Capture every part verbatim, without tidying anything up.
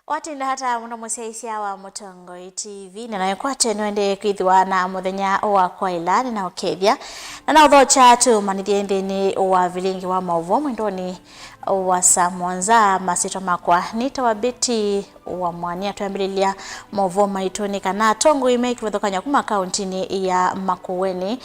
Watinda ata mũno mũsyaĩĩsya wa Mũtongoi T V, na naĩkwate nĩwendee kwĩthĩwa na mũthenya wa kwaĩla, nĩnaũkethya na naũthokya tũmanĩthye nthĩnĩ wa vilingi wa maũvoo mwendonĩ wa saa mũonza. Masyĩtwa makwa nĩtawa Betty wa Mwania. Twambĩlĩlya maũvoo maitũ nĩ kana atongoi me kĩvathũkany'o kuma kaũntinĩ ya Makueni,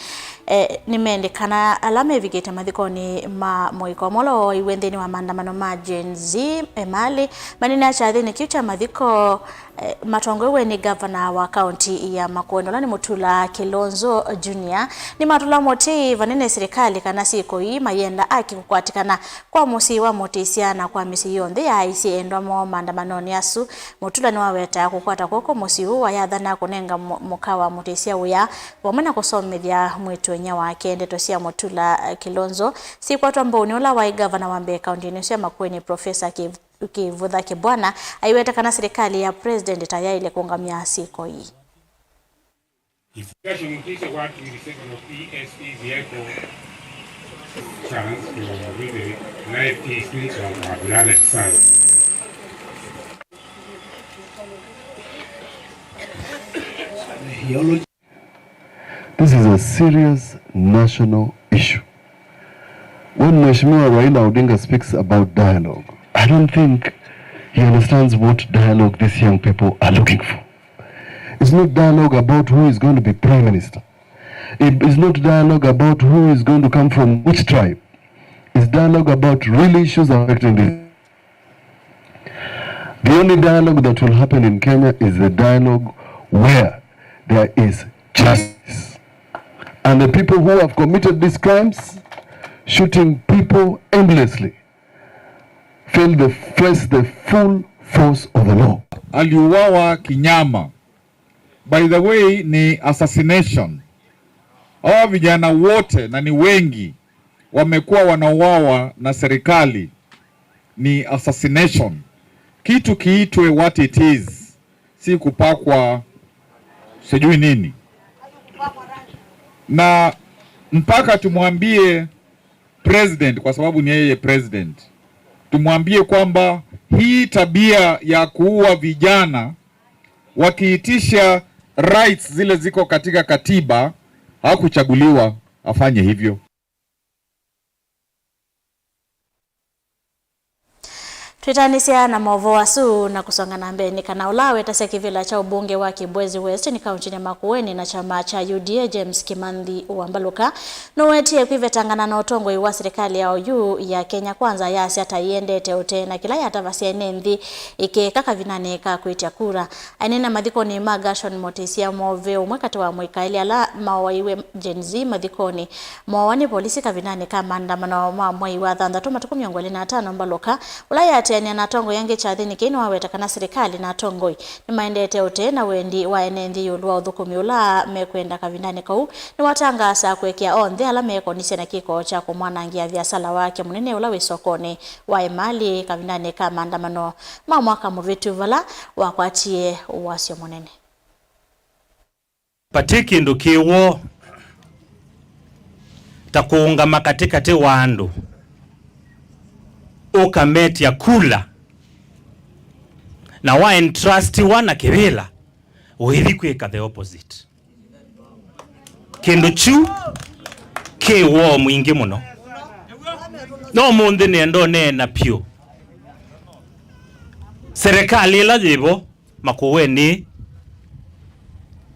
eh, nĩmendekana ala mevikĩte mathikonĩ ma mũika ũmwe ũla wooiwe nthĩnĩ wa maandamano ma Gen Z, emalĩ maneenea kyathĩnĩ kĩu kya mathiko, eh, matongoew'e nĩ ngavana wa kaũnti ya Makueni, ũla nĩ Mutula Kilonzo Junior. Nĩmatũla mũtĩ vanene silikalĩ kana syĩko ii mayenda aki kũkwatĩkana kwa mũsyĩ wa mũtĩsya na kwa mĩsyĩ yonthe ya aisye endwa moo maandamanonĩ asu. Mutula nĩwaweta kũkwata kw'oko mũsyĩ ũũ wayathana kũnenga mũ-, mũka wa mũtĩsya wĩa vamwe na kũsomethya mwĩĩtu-a-inyia wake. Ndeto sya Mutula, eh, Kilonzo syĩkwatwa mbau nĩ ũla waĩ ngavana wa mbee kaũntinĩ ĩsu ya Makueni, Professor Ki-, Kivutha Kibwana, aiweta kana silikalĩ ya President ta yaĩle kũũngamya syĩko ii. If you guys will notice what we refer to P S E vehicle chance to really life is things of our beloved son. This is a serious national issue. When Mheshimiwa Raila Odinga speaks about dialogue, I don't think he understands what dialogue these young people are looking for. It's not dialogue about who is going to be prime minister. It is not dialogue about who is going to come from which tribe. It's dialogue about real issues affecting this. The only dialogue that will happen in Kenya is the dialogue where there is justice. And the people who have committed these crimes, shooting people endlessly, fail the, face the full force of the law. Aliuawa kinyama. By the way, ni assassination. Hawa vijana wote, na ni wengi, wamekuwa wanauawa na serikali, ni assassination. Kitu kiitwe what it is, si kupakwa sijui nini. Na mpaka tumwambie president, kwa sababu ni yeye president, tumwambie kwamba hii tabia ya kuua vijana wakiitisha rights zile ziko katika katiba, hakuchaguliwa afanye hivyo. Twĩtanĩsya na maũvoo asu na kũsonga na mbee, nĩ kana ũla wetasya kĩvĩla kya ũmbunge wa Kibwezi West nĩ kaũntinĩ ya Makueni na kyama kya U D A, James Kimanthi wa Mbaluka, nũwetie kwĩvetangana na ũtongoi wa silikalĩ ya oyu ya Kenya Kwanza, yasya ta ĩendete ũtee na kĩla yatavasya ene nthĩ ĩkeka kavindanĩ ka kwĩtya kura. Aineena mathikonĩ ma Gershon Mutisia Move, ũmwe katĩ wa mũikaĩli ala maoaiwe Gen Z mathikonĩ, mooawa nĩ volisi kavindanĩ ka maandamano ma mwei wa thanthatũ, matukũ mĩongo ĩlĩ na atano mbalũka, ũla yaatĩanĩa na atongoi angĩ kyathĩnĩ kĩĩ, nĩwaweta kana silikalĩ na atongoi nĩmaendete ũtee na wendi wa ene nthĩ ĩũlũ wa ũthũkũmi ũla mekwenda kavindanĩ kau. Nĩwatangaasa kũekea onthe ala meekonisye na kĩko kya kũmwanangĩa viasala wake mũnene ũla wĩ sokonĩ wa emalĩ kavindanĩ ka maandamano ma mwaka mũvĩtu vala wakwatie wasyo mũnene. Vati kĩndũ kĩ woo ta kũũngama katĩkatĩ wa andũ, ũkametya kula, na wa entrustiwa na kĩvĩla, ũithi kwĩka the opposite. Kĩndũ kyu kĩ woo mwingĩ mũno. No ũmũnthĩ nĩenda ũneena vyũ. Serikali ĩla yĩvo Makueni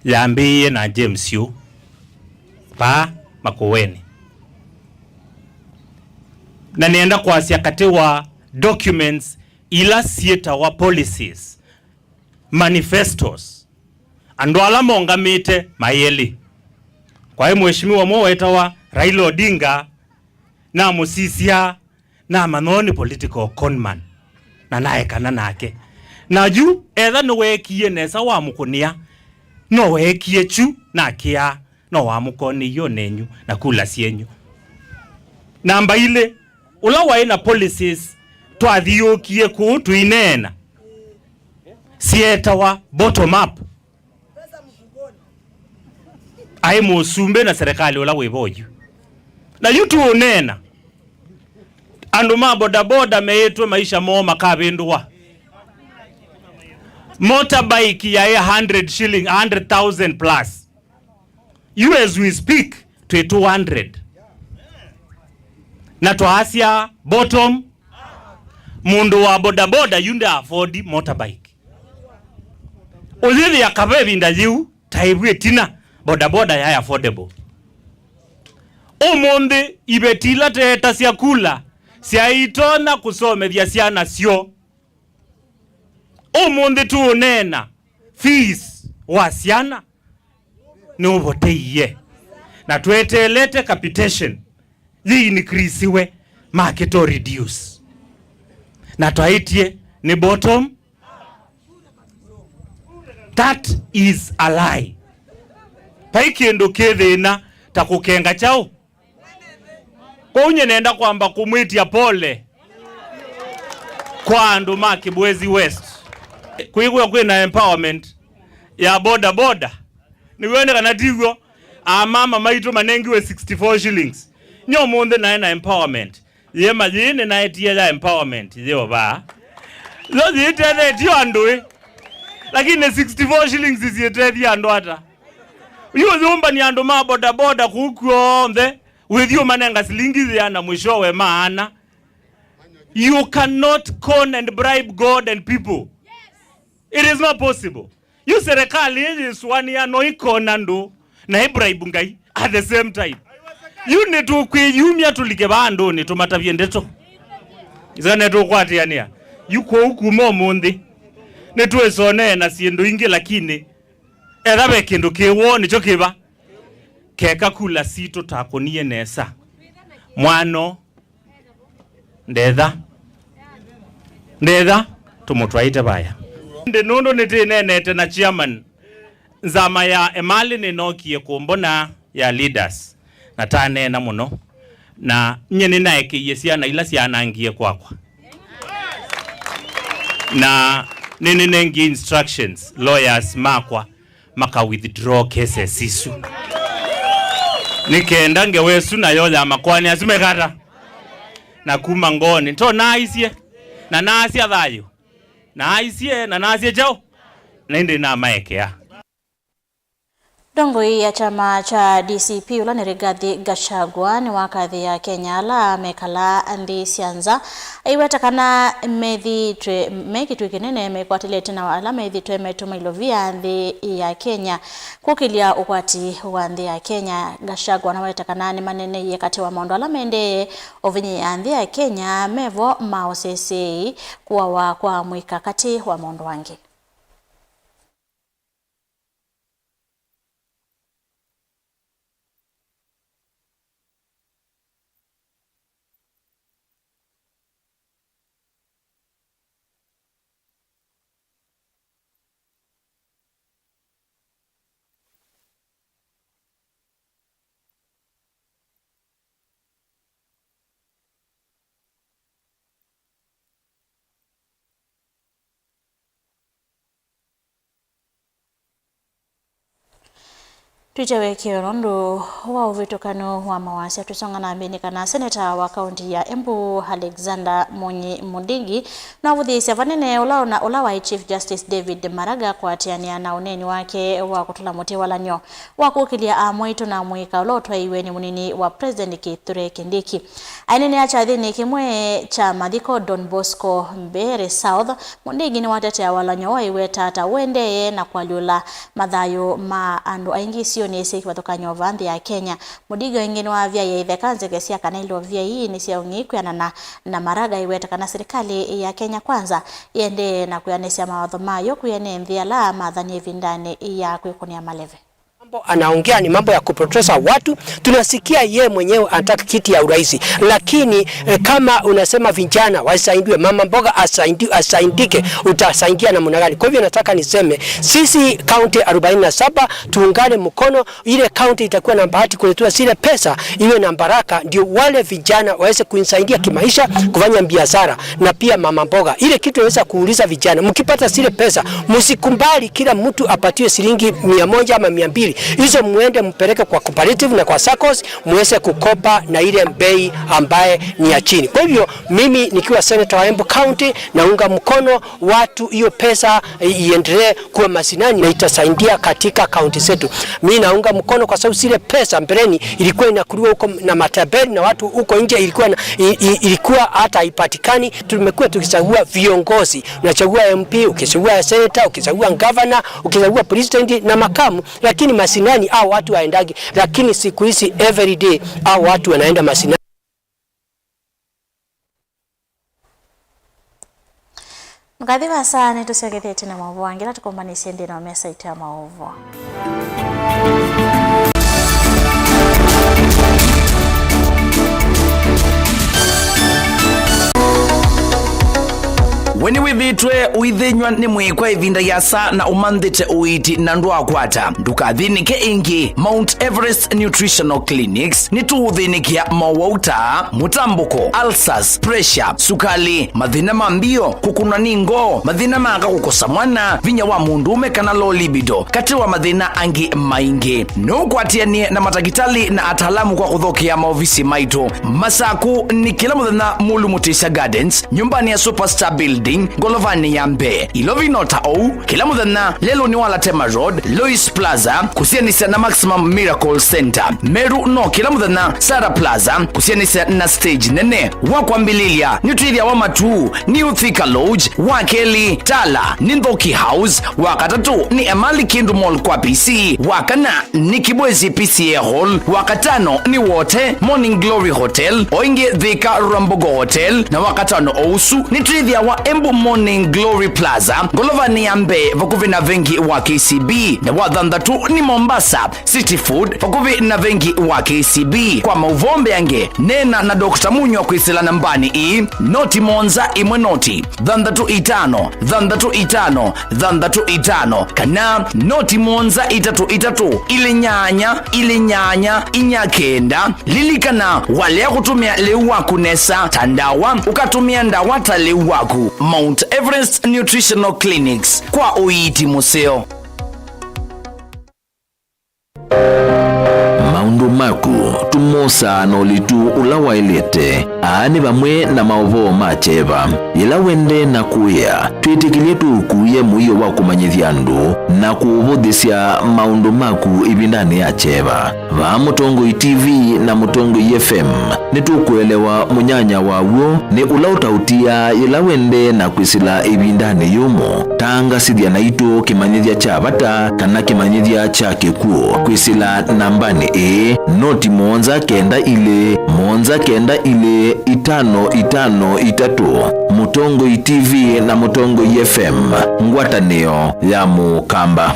yambĩĩe na James yu vaa Makueni. Na nĩenda kwasya katĩ wa documents ila syĩtawa policies, manifestos, andũ ala mongamĩte maĩ elĩ. Kwaĩ mheshimiwa ũmwe wetawa Raila Odinga, namũsisya, namanya ũũ nĩ political conman, na naekana nake. Na yu, etha nĩweekie nesa wamũkũnĩa, no weekie kyu nakĩaa, no wamũkoneiyo nenyu na kula syenyu. Namba ilĩ, ũla waĩ na policies twathiũũkie kũu tũineena, syetawa bottom up. Aĩ mũsumbĩ na serikali ũla wĩ vo yu. Na yu tũũneena, andũ ma bodaboda meĩtwe maisha moo makavĩndũwa. Motorbike yaĩ a hundred shilling, a hundred thousand plus. Yu as we speak, twĩ two hundred. Na twaasya bottom, mũndũ wa bodaboda yu nda afford motorbike. Ũyĩthĩa kava ĩvinda yĩu, ta ĩvu ĩtina, bodaboda yaĩ affordable. Ũmũnthĩ, iveti ila teetasya kula syaitonya kũsomethya syana syoo. Ũmũnthĩ tũũneena fees wa syana nĩũvoteie, na tweteelete capitation yĩ increasiwe, market to reduce, na twaĩtye nĩ bottom. That is a lie. Vai kĩndũ kĩ thĩna ta kũkenga kyaũ. Kwoou nyie nenda kwamba kũmwĩtya pole kwa andũ ma Kibwezi West. Kwĩw'a kwĩna empowerment ya boda boda. Nĩw'o nĩ kana ti w'o? Amama maitũ manengiwe sixty-four shillings. Nyie ũmũnthĩ naĩ na empowerment. Yĩma yĩĩ nĩnaetie ya empowerment yĩo vaa. Yo yĩtethetye andũ ĩ. Lakini sixty-four shillings syĩtethie andũ ata? Yu ũyũmbania andũ ma bodaboda kũu kw'onthe, wĩthi ũmanenga silingi ĩana, mwishowe maana. You cannot con and bribe God and people. It is not possible. Yu serikali ĩĩ yĩsũanĩa no ĩkona andũ na ĩbribe Ngai at the same time. Yu nĩtũkwĩyumya tũlike vaa andũnĩ tũmatavye ndeto. Ĩsa nĩtũkwatĩanĩa. Yu kwoou kuma ũmũnthĩ nĩtwĩsonee na syĩndũ ingĩ, lakini etha ve kĩndũ kĩ woo nĩkyo kĩva. Keka kula sitũ takũnie nesa. Mwano. Ndetha. Ndetha, tũmũtwaĩte vaya. Ĩndĩ nũndũ nĩtĩneenete na chairman, nzama ya Emali nĩnookie kũmbona ya leaders, na taneena mũno, na nyie nĩnaekeie syana ila syanangie kwakwa, na nĩnĩnengie instructions lawyers makwa maka withdraw cases isu. Nĩ kenda ngewa ĩsu nayo ya makoani asu mekata na kuma ngoonĩ. To naaisye, na naasya thayũ. Naaisye, na naasya kyaũ? Na ĩndĩ namaekea. Ndongoi ya kyama kya D C P, ũla nĩ Rigathi Gachagua, nĩwakathĩĩa Akenya ala mekalaa nthĩ sya nza, aiweta kana methĩĩtwe me kĩtuĩ kĩnene mekwatĩlĩte na ala methĩĩtwe metũma ilovia nthĩ ya Kenya. Kũkĩlya ũkwati wa nthĩ ya Kenya, Gachagua naweta kana nĩmaneneie katĩ wa maũndũ ala maendee ũvinyĩĩa nthĩ ya Kenya mevo ma ũseseei, kũawa kwa amũika katĩ wa maũndũ angĩ. Twĩtye wĩkĩo nũndũ wa ũvĩtũkanu wa mawasya, tũsonga na mbee nĩ kana seneta wa kaunti ya Embu, Alexander Munyi Mudigi, navũthĩĩsya vanene ũla, ũla waĩ Chief Justice David Maraga kũatĩanĩa na ũneeni wake wa kũtũla mũtĩ walany'o wa kũkĩlya amwaitũ na mũika ũla ũtwaiwe nĩ mũnini wa President Kithure Kindiki. Aineenea kyathĩnĩ kĩmwe kya mathiko Don Bosco Mbeere South, Mudigi nĩwatetea walany'o ũũ aiweta ta ũendee na kũalyũla mathayũ ma andũ aingĩ isionĩ syĩ kĩvathũkany'o vaa nthĩ ya Kenya. Mudigi o ĩngĩ nĩwavyaĩe itheka nzeke sya kana ilovia ii nĩ sya ũng'ei kwĩanana na Maraga aiweta kana silikalĩ ya Kenya Kwanza ĩendee na kwĩanĩsya mawatho mayo kwĩ ene nthĩ ala mathanie ĩvindanĩ ya kwĩkũnĩa maleve. Mambo anaongea ni mambo ya kupotosha watu. Tunasikia yeye mwenyewe anataka kiti ya urais, lakini eh, kama unasema vijana wasaidiwe, mama mboga asaidi, asaidike, utasaidia namna gani? Kwa hivyo nataka niseme sisi kaunti arobaini na saba tuungane mkono, ile kaunti itakuwa na bahati kuletewa zile pesa iwe na baraka, ndio wale vijana waweze kuisaidia kimaisha, kufanya biashara, na pia mama mboga. Ile kitu naweza kuuliza vijana, mkipata zile pesa, msikubali kila mtu apatiwe shilingi mia moja ama mia mbili. Hizo muende mpeleke kwa cooperative na kwa saccos, muweze kukopa na ile bei ambaye ni ya chini. Kwa hivyo, mimi nikiwa senator wa Embu County, naunga mkono watu, hiyo pesa, eh, iendelee kuwa mashinani na itasaidia katika kaunti zetu. Mi naunga mkono kwa sababu zile pesa mbeleni ilikuwa inakuliwa huko na matapeli na watu huko nje, ilikuwa na, i, i, ilikuwa hata haipatikani. Tumekuwa tukichagua viongozi, unachagua M P, ukichagua senator, ukichagua governor, ukichagua president na makamu, lakini mashinani hao watu waendagi, lakini siku hizi every day hao watu wanaenda mashinani. Ndũkathi vaasa, nĩtũsyokethye ĩtina maũvoo angĩ ala tũkombanĩsye nthĩnĩ wa mesa itũ ya maũvoo. We nĩwĩthĩĩtwe ũithĩnyw'a nĩ mwĩĩ kwa ĩvinda yĩasa na ũmanthĩte ũiiti na ndwaakwata? Ndũkathĩnĩke ĩngĩ. Mount Everest Nutritional Clinics nĩtũũthĩnĩkĩa mowau ta mũtambũko, ulcers, pressure, sukali, mathĩna ma mbio, kũkũnwa nĩ ngoo, mathĩna ma aka kũkosa mwana, vinya wa mũndũũme kana low libido, katĩ wa mathĩna angĩ maingĩ. No ũkwatĩanĩe na matakĩtalĩ na ataalamu kwa kũthokea maovisi maitũ. Masaku nĩ kĩla mũthenya Mulu Mutisya Gardens, nyũmbanĩ ya Superstar Building, ngolovanĩ ya mbee. Ilovi no ta ũu, kĩla mũthenya lelũnĩ wa Latema Road, Lois Plaza, kũsianĩsya na Maximum Miracle Center. Meru no kĩla mũthenya Sarah Plaza, kũsianĩsya na stage nene. Wa kwambĩlĩlya, nĩtwĩthĩawa Matuu, New Thika Lodge, wa kelĩ Tala, nĩ Nthoki House, wa katatũ nĩ Emali Kindu Mall kwa P C, wa kana nĩ Kibwezi P C A Hall, wa katano nĩ Wote Morning Glory Hotel, o ĩngĩ Thika Rwambogo Hotel, na wa katano o ũsu nĩtwĩthĩawa Embu Morning Glory Plaza, ngolovanĩ ya mbee vakuvĩ na vengi wa K C B, na wa thanthatũ nĩ Mombasa City Food, vakuvĩ na vengi wa K C B. Kwa maũvoo mbeange, neena na Doctor Munywa kwĩsĩla nambanĩ ĩĩ, noti mũonza ĩmwe noti, thanthatũ itano, thanthatũ itano, thanthatũ itano, kana noti mũonza itatũ itatũ, ilĩ nyanya, ilĩ nyanya, inya kenda. Lilikana, walea kũtũmĩa lĩu waku nesa ta ndawa, ũkatũmĩa ndawa ta lĩu waku. Mount Everest Nutritional Clinics, kwa ũiiti mũseo. Maũndũ maku tũmosaa na ũlitu ũla waĩlĩte. Aa nĩ vamwe na maũvoo ma kyeva. Yĩla wendee na kũĩa, twĩtĩkĩlye tũũkuĩe mũio wa kũmanyĩthya andũ na kũũvũthĩsya maũndũ maku ĩvindanĩ ya kyeva. Vaa Mũtongoi T V na Mũtongoi F M, nĩtũkũelewa mũnyanya wa w'o nĩ ũla ũtaũtiaa yĩla wendee na kwĩsĩla ĩvindanĩ yũmũ. Tangasĩthya naitũ kĩmanyĩthya kya vata kana kĩmanyĩthya kya kĩkw'ũ kwĩsĩla nambanĩ ĩĩ, noti mũonza kenda ilĩ, mũonza kenda ilĩ, itano itano itatũ. Mũtongoi T V na Mũtongoi F M, ngwatanĩo ya Mũkamba.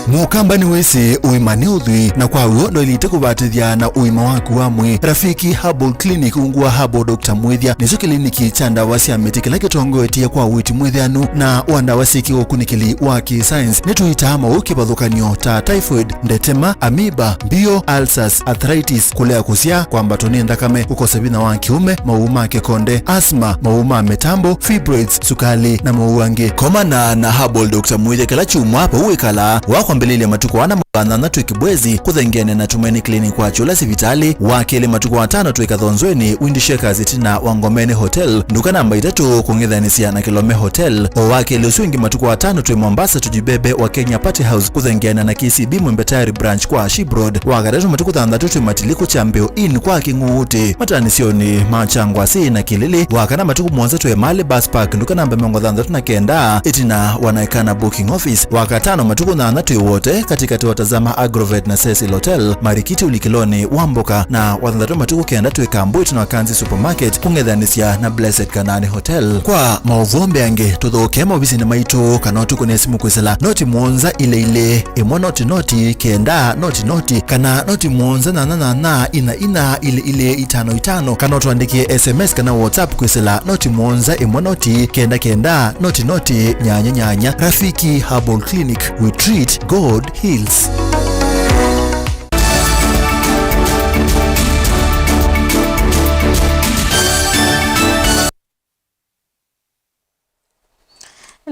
Mũkamba nĩwĩsĩ ũima nĩ ũthwii, na kwa w'o ndwaĩlĩte kũvatĩthya na ũima waku wa mwĩĩ. Rafiki Herbal Clinic ungu wa Herbal Doctor Mwĩthya nĩkyo kĩliniki kya ndawa sya mĩtĩ kĩla kĩtongoetye kwa ũiiti mwĩthĩanu na wa ndawa syĩ kĩũkunĩkĩli wa kĩ-science. Nĩtũitaa maũũ kĩvathũkany'o ta typhoid, ndetema, amoeba, mbio, ulcers, arthritis, kũlea kũsyaa, kwambatwa nĩ nthakame, kũkosa vinya wa kĩũme, maũũ ma kĩkonde, asthma, maũũ ma mĩtambo, fibroids, sukali, na maũũ angĩ. Komana na Herbal Doctor Mwĩthya kĩla kyumwa vau wĩkalaa, wa kwambĩlĩlya matukũ ana mũthenya twĩ Kibwezi, kũthengeene na Tumaini Clinic kwa Kyũla sivitalĩ, wa kelĩ matukũ atano twĩ Kathonzweni, Windshakers ĩtina wa Ngomeni Hotel, nduka namba itatũ kũng'ethanĩsya na Kilome Hotel, o wa kelĩ ũsu ĩngĩ matukũ atano twĩ Mombasa Tujibebe wa Kenya Party House, kũthengeana na K C B Mwembe Tayari Branch kwa Ship Road. Wa katatũ matukũ thanthatũ twĩ Matiliku Kyambĩo Inn kwa Kĩng'uutĩ, mataanĩsyonĩ ma Kyangwasi na Kĩlĩlĩ. Wa kana matukũ mũonza twĩ Emali Bus Park, nduka namba mĩongo thanthatũ na kenda, ĩtina wa Naikana Booking Office. Wa katano matukũ nyanya twĩ Wote, katĩkatĩ wa Tazama Agrovet na Cecil Hotel, Marikiti ũlikĩlonĩ wa mboka. Na wa thanthatũ matukũ kenda twĩ Kambu, ĩtina wa Kanzi Supermarket, kũng'ethanĩsya na Blessed Kanani Hotel. Kwa maũvoo mbeange, tũthokee maovisinĩ maitũ kana ũtũkũne simũ kwĩsĩla noti mũonza ilĩ ilĩ, ĩmwe noti noti, kenda noti noti, kana noti mũonza nyanya nyanya, inya inya, ilĩ ilĩ, itano itano, kana ũtũandĩkĩe S M S kana WhatsApp kwĩsĩla noti mũonza ĩmwe noti, kenda kenda, noti noti, nyanya nyanya. Rafiki Herbal Clinic, we treat, God heals.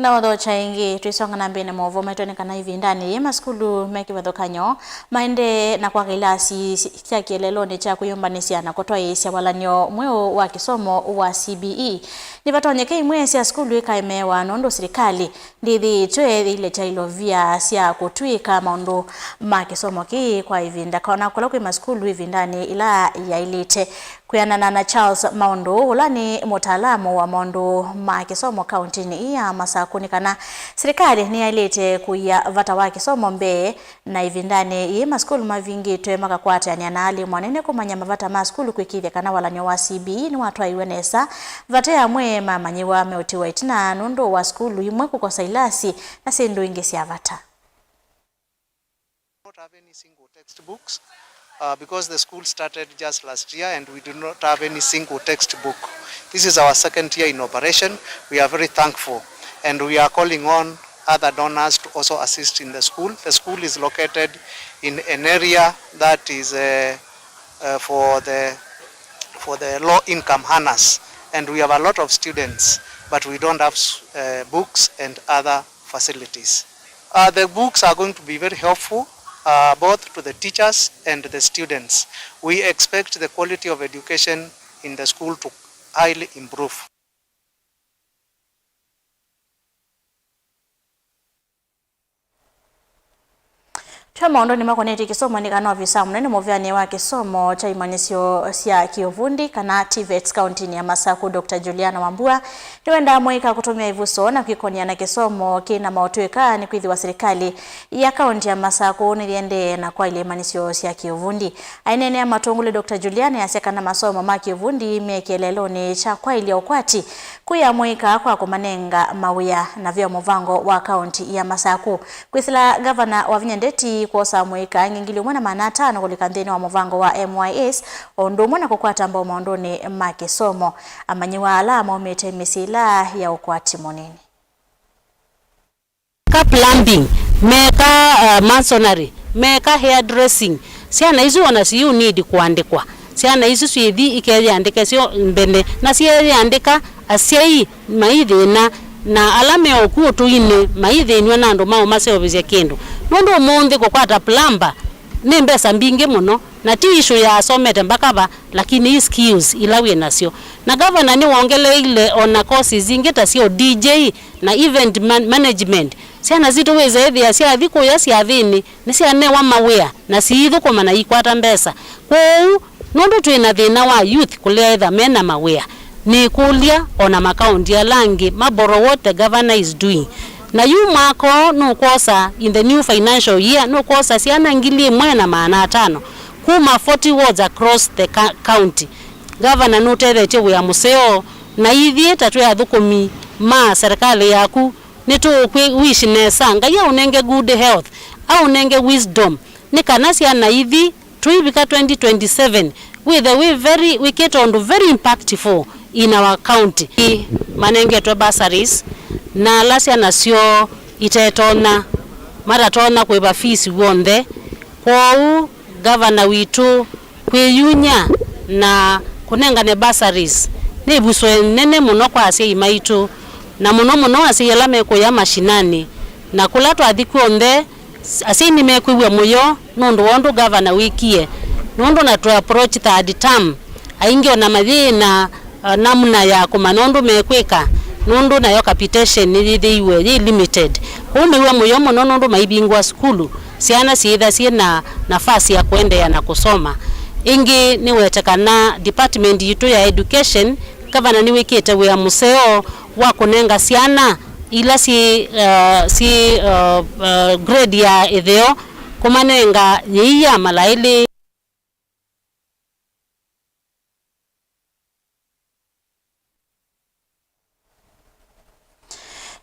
Na ũthokya ĩngĩ, twĩsonga na mbee na maũvoo maitũ nĩ kana ĩvindanĩ yĩĩ masukulu me kĩvathũkany'o maendee na kwaka ilasi sya kĩeleelonĩ kya kwĩyũmbanĩsya na kũtwaĩĩsya walany'o mweũ wa kĩsomo wa C B E. Nĩvatonyeka imwe sya sukulu ikaemeewa nũndũ silikalĩ ndĩthĩĩtwe yĩilekya ilovia sya kũtw'ĩĩka maũndũ ma kĩsomo kĩĩ kwa ĩvinda, kana kũla kwĩ masukulu ĩvindanĩ ĩla yaĩlĩte. Kwĩanana na Charles Maũndũ, ũla nĩ mũtaalamu wa maũndũ ma kĩsomo kaũntĩnĩ ĩĩ ya Masakũ, nĩ kana silikalĩ nĩyaĩlĩte kũia vata wa kĩsomo mbee, na ĩvindanĩ yĩĩ masukulu mavingĩtwe makakwatanĩa na alimũ anene kũmanya mavata ma sukulu kwĩkĩĩthya kana walany'o wa C B E nĩwatwaĩwe nesa. Vate amwe ma amanyĩw'a meũtiwa ĩtina nũndũ wa sukulu imwe kũkosa ilasi na syĩndũ ingĩ sya vata. Not have any single textbooks, uh, because the school started just last year and we do not have any single textbook. This is our second year in operation. We are very thankful and we are calling on other donors to also assist in the school. The school is located in an area that is, uh, uh, for the, for the low income earners, and we have a lot of students, but we don't have, uh, books and other facilities. Uh, the books are going to be very helpful, uh, both to the teachers and the students. We expect the quality of education in the school to highly improve. Twa maũndũnĩ makonetye kĩsomo, nĩ kana ovisa mũnene mũvĩanĩ wa kĩsomo kya imanyĩsyo sya kĩũvundi, kana TVETs, kaũntĩnĩ ya Masakũ, Doctor Juliana Wambua, nĩwendaa mũika kũtũmĩa ĩvuso na kwĩkony'a na kĩsomo kĩ na maũtw'ĩka, nĩkwĩthĩwa silikalĩ ya kaũntĩ ya Masakũ nĩyĩendee na kwaĩlya imanyĩsyo sya kĩũvundi. Aineenea Matũngũlũ, Doctor Juliana easya kana masomo ma kĩũvundi me kĩeleelonĩ kya kwaĩlya ũkwati, kũya mũika kwa kũmanenga mawĩa na veo mũvango wa kaũntĩ ya Masakũ. Kwĩsĩla ngavana Wavinya Ndeti kwosa mũika angĩ ngili ĩmwe na maana atano kũlika nthĩnĩ wa mũvango wa M Y S, o ũndũ ũmwe na kũkwata mbau maũndũnĩ ma kĩsomo. Amanyĩw'a ala maumĩte mĩsyĩ ĩla ya ũkwati mũnini. Meka plumbing, meka, uh, masonry, meka hairdressing. Syana isu ona siu need kũandĩkwa. Syana isu syĩthi ikeyĩandĩke syo mbene, na syeyĩandĩka, asyai maithĩna, na ala me o ku ũtũinĩ maithĩnw'a na andũ ma ũmaseũvĩsya kĩndũ. Nũndũ ũmũnthĩ kũkwata plumber nĩ mbesa mbingĩ mũno, na ti issue ya asomete mpaka va, lakini i skills ila wĩ nasyo. Na gavana nĩwongeleile ona courses ingĩ ta sya D J na event man-, management. Syana sitũ wĩsa ĩthĩa syathi kũya syathĩnĩ, nĩsyanewa mawĩa na siithũkũma na ikwata mbesa. Kwoou, nũndũ twĩ na thĩna wa youth kũlea etha me na mawĩa, nĩkũlya ona makaũnti ala angĩ ma borrow what the governor is doing. Na yu mwaka ũũ nũkwosa, in the new financial year, nũkwosa syana ngili ĩmwe na maana atano kuma forty wards across the ca-, county. Gavana nũtethetye wĩa mũseo, na ithyĩ ta twĩ athũkũmi ma serikali yaku, nĩtũũkwĩ wish nesa. Ngai aũnenge good health, aũnenge wisdom, nĩ kana syana ithi tũivika twenty twenty-seven, wĩthe wĩ very, wĩkĩte ũndũ very impactful in our county. Manengetwe bursaries, na ala syana syoo itetonya, matatonya kũĩva fees w'onthe. Kwoou, gavana witũ kwĩyumya na kũnengane bursaries nĩ ĩvuso ĩnene mũno kwa asyai maitũ, na mũno mũno asyai ala mekũya mashinani. Na kũla twathi kw'onthe, asyai nĩmekwĩw'a mũyo nũndũ wa ũndũ gavana wĩkie, nũndũ na tũ approach third term, aingĩ ona mayĩĩ na, uh, namna ya kũmanya ũndũ mekwĩka, nũndũ nayo capitation nĩyĩthĩiwe yĩ limited. Kwoou mew'a mũyo mũno nũndũ maivingũa sukulu, syana syĩtha syĩ na nafasi ya kũendeea na kũsoma. Ĩngĩ nĩwete kana department yitũ ya education, gavana nĩwĩkĩte wĩa mũseo wa kũnenga syana ila syĩ, uh, syĩ, uh, uh, grade ya ĩtheo, kũmanenga yĩia malaĩlĩ.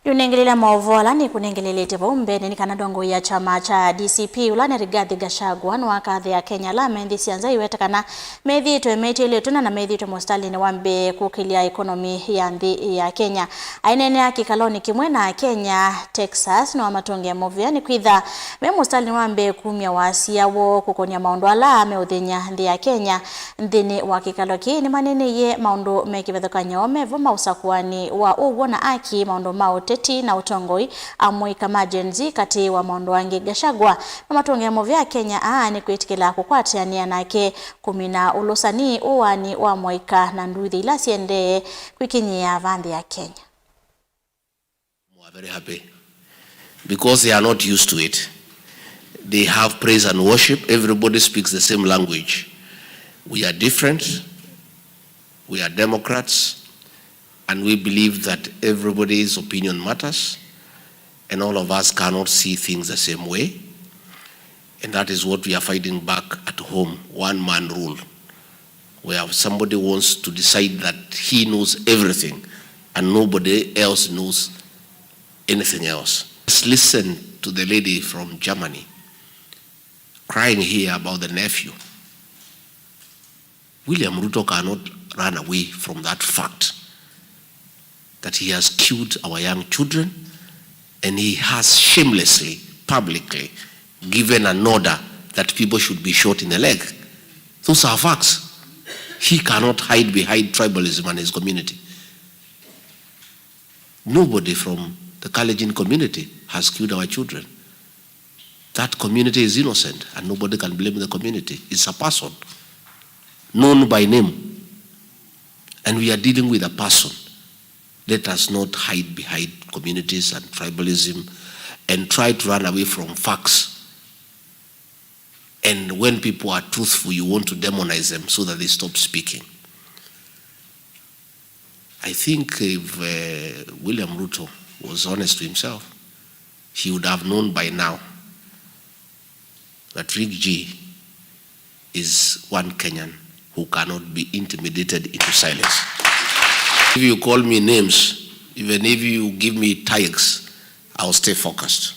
Yu nĩngĩlĩlya maũvoo ala nĩkũnengelelĩte vau mbeenĩ nĩ kana ndongoi ya kyama kya D C P, ũla nĩ Rigathi Gachagua, nĩwakathĩa Akenya ala menthĩsya nza iwete kana methĩĩtwe metiĩlĩtwe na na methĩĩtwe mũsitalĩnĩ wa mbee kũkĩlya ĩkonomi ya nthĩ ya Kenya. Aineenea kĩkalonĩ kĩmwe na Akenya Texas, nĩwamatũngĩe mũvea nĩkwĩtha me mũsitalĩnĩ wa mbee kumya wasya woo kũkony'a maũndũ ala meũthĩny'a nthĩ ya Kenya. Nthĩnĩ wa kĩkalo kĩĩ nĩmaneeneie maũndũ me kĩvathũkany'o me vo ma ũsakũani wa ũw'o na aki, maũndũ ma ũteti, na ũtongoi amũika ma Gen Z katĩ wa maũndũ angĩ. Gachagua no matũngĩe mũvea Akenya aa nĩ kwĩtĩkĩla kũkwatĩanĩa nake kũmina ũlũsani ũaani wa mũika na nduthi ila syendee kwĩkinyĩĩa vaa nthĩ ya Kenya. Who are very happy because they are not used to it. They have praise and worship. Everybody speaks the same language. We are different. We are democrats. And we believe that everybody's opinion matters. And all of us cannot see things the same way. And that is what we are fighting back at home, one man rule. Where somebody wants to decide that he knows everything and nobody else knows anything else. Just listen to the lady from Germany crying here about the nephew. William Ruto cannot run away from that fact that he has killed our young children and he has shamelessly, publicly given an order that people should be shot in the leg. Those are facts. He cannot hide behind tribalism and his community. Nobody from the Kalenjin community has killed our children. That community is innocent and nobody can blame the community. It's a person known by name. And we are dealing with a person. Let us not hide behind communities and tribalism and try to run away from facts. And when people are truthful, you want to demonize them so that they stop speaking. I think if uh, William Ruto was honest to himself, he would have known by now that Rick G is one Kenyan who cannot be intimidated into silence. If you call me names, even if you give me tags, I'll stay focused.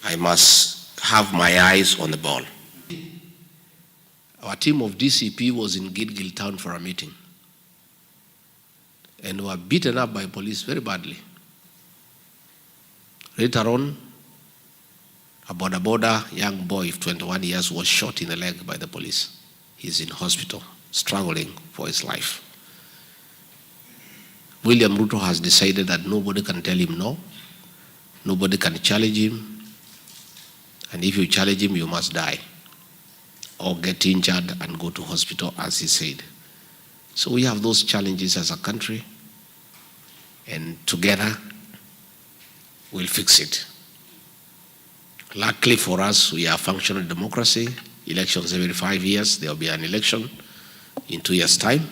I must have my eyes on the ball. Our team of D C P was in Gilgil town for a meeting and were beaten up by police very badly. Later on, a boda boda young boy of twenty-one years was shot in the leg by the police. He's in hospital, struggling for his life. William Ruto has decided that nobody can tell him no, nobody can challenge him, and if you challenge him, you must die or get injured and go to hospital, as he said. So we have those challenges as a country, and together we'll fix it. Luckily for us, we are a functional democracy. Elections every five years, there will be an election in two years' time.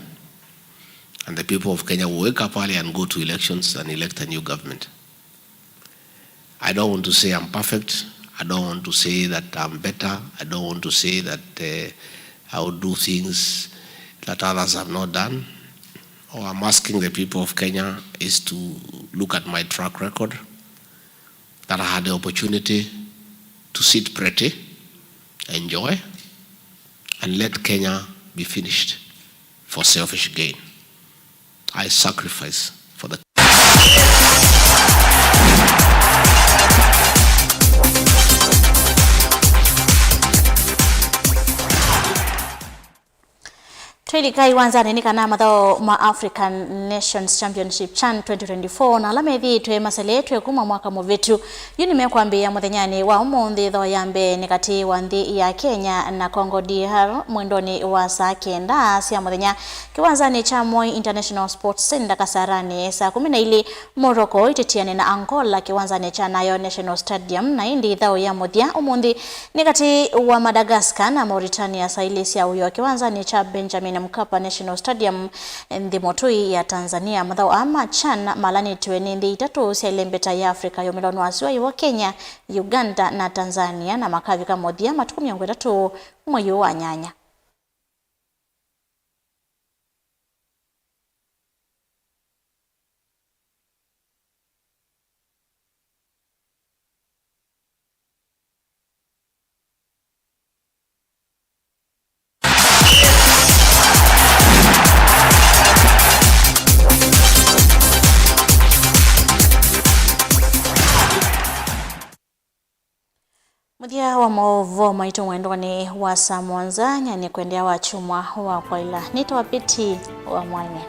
And the people of Kenya will wake up early and go to elections and elect a new government. I don't want to say I'm perfect. I don't want to say that I'm better. I don't want to say that uh, I will do things that others have not done. All I'm asking the people of Kenya is to look at my track record, that I had the opportunity to sit pretty, enjoy, and let Kenya be finished for selfish gain. I sacrifice for the Twĩlika iwanzanĩ nĩ kana mathaũ ma African Nations Championship, CHAN twenty twenty-four, na ala methĩĩtwe maseletwe kuma mwaka mũvĩtu, yu nĩmekwambĩĩa mũthenyanĩ wa ũmũnthĩ. Ĩthaũ ya mbee nĩ katĩ wa nthĩ ya Kenya na Congo D R mwendonĩ wa saa kenda sya mũthenya kĩwanzanĩ kya Moi International Sports Centre Kasarani saa kũmi na ilĩ. Morocco ĩtĩtĩane na Angola kĩwanzanĩ kya Nyayo National Stadium, na ĩndĩ ĩthaũ ya mũthya ũmũnthĩ nĩ katĩ wa Madagascar na Mauritania saa ilĩ sya ũyo kĩwanzanĩ kya Benjamin Mkapa National Stadium nthĩ mũtũi ya Tanzania. Mathaũ aa ma CHAN malanĩtw'e nĩ nthĩ itatũ sya ĩlembeta ya Africa yũmĩlonĩ wa sua, ĩvo Kenya, Uganda na Tanzania, na makavika mũthya matukũ mĩongo ĩtatũ mwei ũũ wa nyanya. Mũthya wa maũvoo maitũ mwendonĩ wa saa mũonza, nyanĩkwendea wa kyumwa wa kwaĩla. Nĩtawa Piti wa Mwanya.